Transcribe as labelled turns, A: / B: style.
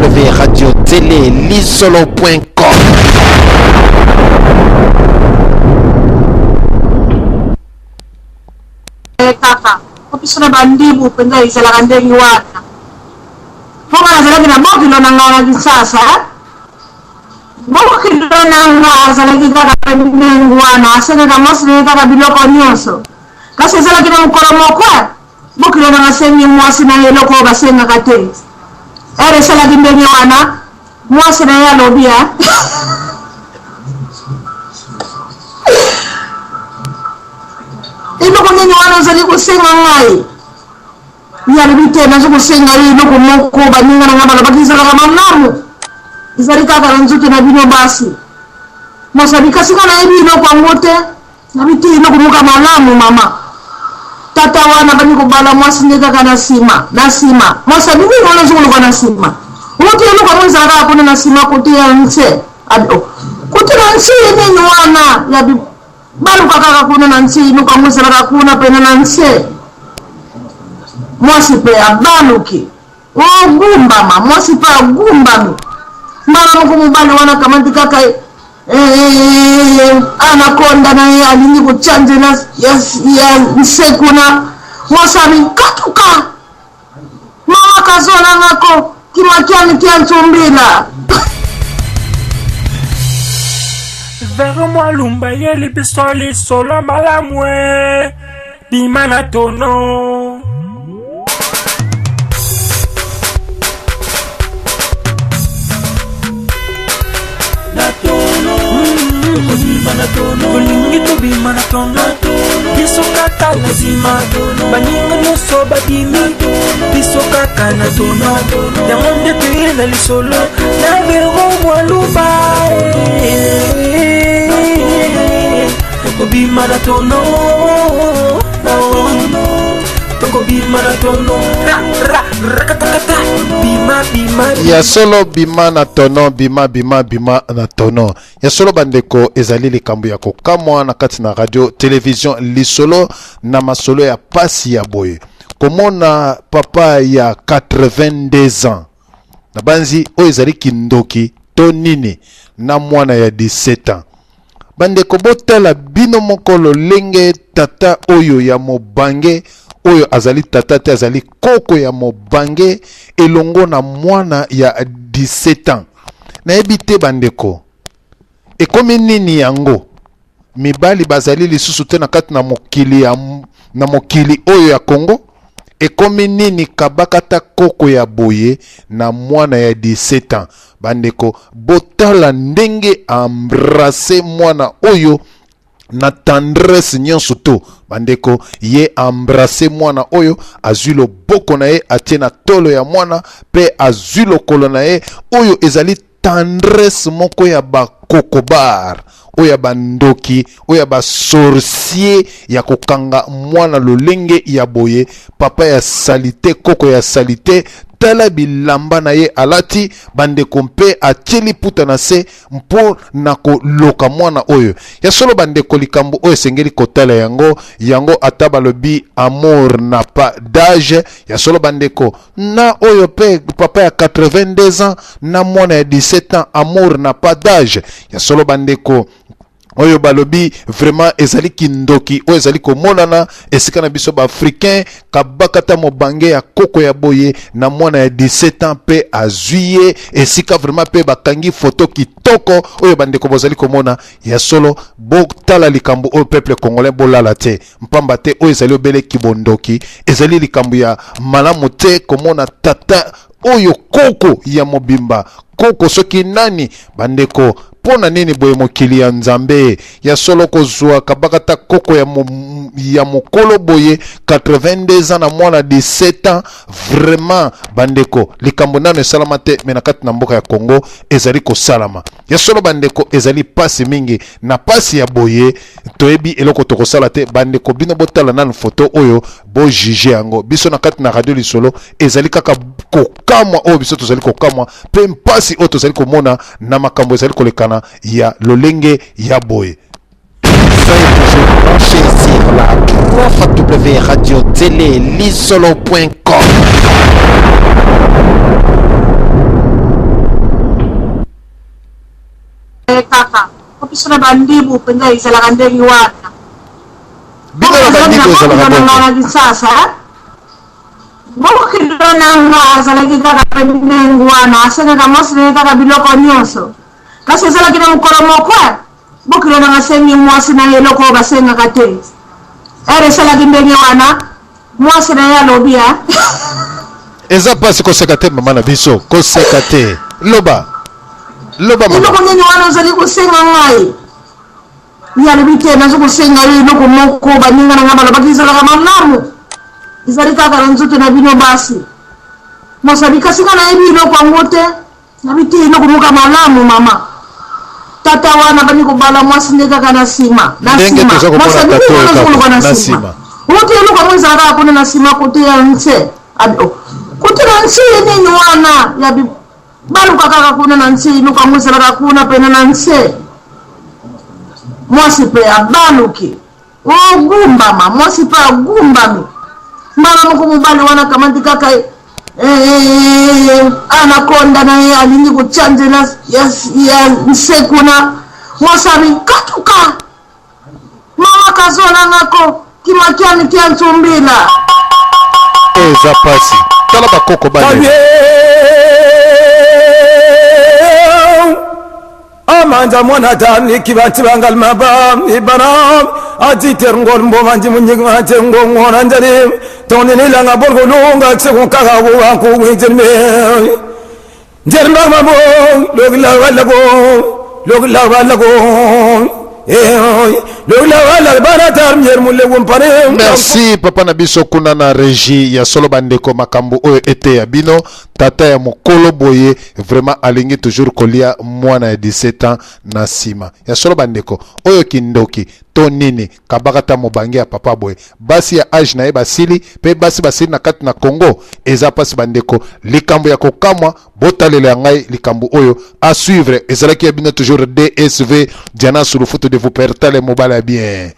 A: 3W Radio Télé Lisolo.com.
B: Kaka po biso na bandibu mpenza ezalaka ndenge wana. Mpo nga nazalaki na bokilo na ngai na Kinshasa, bokilo na nga azalaki kaka ndenge wana, asengaka mwasi na ye kaka biloko nyonso. Kasi ezalaki na mokolo moko, bokilo na nga asengi mwasi na ye eloko oyo basengaka te. Ere esalaki ndenge wana, mwasi na ye alobi a eloko nini wana ozali kosenga ngai? Ye alobi te, nazo kosenga yo eloko moko baninga na ngai balobaki ezalaka malamu, ezali kaka na nzoto na bino basi. Mwasi abi kasi ngai nayebi eloko yango te. Nabi te, eloko moko ya malamu mama. Tata wana abandi kobala mwasi nde kaka na nsima, na nsima. Mwasi abi nini wana ozokoluka na nsima? Okoki eloko yango ezala kaka kuna na nsima kote ya nse. Abi oh, kote na nse nini wana? Yabi baluka kaka kuna na nse, eloko yango ezalaka kuna pene na nse. Mwasi mpe abaluki ogumbama, mwasi mpe agumbami. Mbala moko mobali wana akamati kaka eh, eh, anakonda na ye alingi kotya nzela ya nse kuna. Mwasi abi katuka mama kazola ngako kimakiani kia nsumbila.
C: Vero Mwalumba yeli biso lisolo malamu e bima na tono. Tolingi tobima na tono, biso kaka na nsima baninga nyonso babimi, biso kaka na tono. Yango nde toye na lisolo na Vero Mwaluba, tokobima na tono, tokobima na tono, rakatakata, bima bima
D: ya solo, bima na tono, bima bima bima na tono ya solo. Bandeko, ezali likambo ya kokamwa na kati na radio television Lisolo na masolo ya pasi ya boye, komona papa ya 82 ans na banzi oyo ezali kindoki to nini na mwana ya 17 ans. Bandeko, botala bino moko lolenge tata oyo ya mobange, oyo azali tata te, azali koko ya mobange elongo na mwana ya 17 ans. Nayebi te bandeko, ekomi nini yango? Mibali bazali lisusu te na kati na mokili ya na mokili oyo ya Congo. Ekomi nini kabakata koko ya boye na mwana ya 17 ans? Bandeko, botala ndenge embrasse mwana oyo na tendresse nyonso to. Bandeko, ye embrasse mwana oyo, azwi loboko na ye atie na tolo ya mwana mpe azwi lokolo na ye. Oyo ezali tendresse moko ya bakokobar, oyo ya bandoki, oyo ya basorcier, ya kokanga mwana lolenge ya boye. Papa ya salite, koko ya salite. Tala bilamba na ye alati, bandeko, mpe atie liputa na se mpo na koloka mwana oyo ya solo. Bandeko, likambo oyo esengeli kotala yango yango. Ata balobi amour n'a pas d'âge, ya solo bandeko, na oyo mpe papa ya 82 ans na mwana ya 17 ans, amour n'a pas d'âge ya solo. Bandeko, oyo balobi vraiment ezali kindoki oyo ezali komonana esika na biso baafricain. Kabakata mobange ya koko ya boye na mwana ya 17 ans mpe azwi ye esika vraiment mpe bakangi foto kitoko oyo bandeko bozali komona ya solo. Botala likambo oyo, peuple congolais, bolala te mpamba te oyo ezali obele kibondoki, ezali likambo ya malamu te komona tata oyo, koko ya mobimba, koko soki nani. Bandeko, mpo na nini boye mokili ya Nzambe ya solo kozwa kabakata koko ya mokolo boye, 82 ans na mwana 17 ans? Vraiment bandeko, likambo nano esalama te, me na kati na mboka ya Congo ezali kosalama ya solo. Bandeko, ezali pasi mingi. Na pasi ya boye, toyebi eloko tokosala te. Bandeko, bino botala nanu foto oyo, bojuge yango. Biso na kati na radio Lisolo, ezali kaka kokamwa oyo biso tozali kokamwa mpe mpasi oyo tozali komona na makambo ezali kolekana ya lolenge ya boye.
A: Soyez toujours branchés sur la 3W Radio Télé Lisolo.com.
B: ye kaka po biso na bandibu mpenza ezalaka ndenge wana.
D: Bino na bandibu ezalaka
B: bongo. Na Kinshasa bokilo na nga azalaki kaka mpe ndenge wana, asengaka mwasi na ye kaka biloko nyonso. Kasi ezalaki na mokolo moko bokilo na nga asengi mwasi na ye eloko oyo basengaka te. Ere esalaki ndenge wana, mwasi na ye alobi a
D: Eza mpasi, koseka te mama na biso, koseka te, loba loba mama.
B: Eloko nini wana ozali kosenga ngai? Ye alobi te, nazo kosenga yo eloko moko baninga na ngai balobaki ezalaka malamu, ezali kaka na nzoto na bino basi. Mwasi abi, kasi ngai nayebi eloko yango te. Nabi te, eloko moko ya malamu mama. Tata wana bandi kobala mwasi nde kaka na nsima na
D: Ndenge
B: nsima
D: toza komona
B: mwasi abi
D: tata
B: nini
D: oyo
B: wana
D: kaka
B: ozokoluka na
D: na
B: nsima
D: nsima.
B: Ote eloko yango ezalaka kaka kuna na nsima kote ya nse. Abi oh, kote na nse nini wana ya bi baluka kaka kuna na nse, eloko yango ezalaka kuna pene na nse. Mwasi mpe abaluki ogumbama, mwasi mpe agumbami mbala moko. Mobali wana akamati kaka anakonda na ye, alingi kotya nzela ya nse kuna. Mwasi abi katuka mama kazolangako kimakiani kia nsumbila.
D: Oyo eza mpasi, tala bakoko bale.
E: Amanja mwana tani kibanti bangal maba ibana ati terngol mbo manji munyig ma tengo ngona njani toni ni langa borgo lunga tsegun kaga wo ku wijin me jerma ma bo log la wala go log la wala go eh log la wala bana tar mier mulle wumpane.
D: Merci papa na biso kuna na régie. Ya solo bandeko, makambo oyo ete ya bino, tata ya mokolo boye vraiment alingi toujours kolia mwana ya 17 ans na nsima. Ya solo bandeko, oyo kindoki to nini? Kabaka ta mobange ya papa boye, basi ya age na ye basili mpe basi basili na kati na Congo. Eza mpasi bandeko, likambo ya kokamwa. Botalela ya ngai likambo oyo à suivre. Ezalaki ya bino toujours DSV Diana Sulufutu de vous pertale mobala ya bien.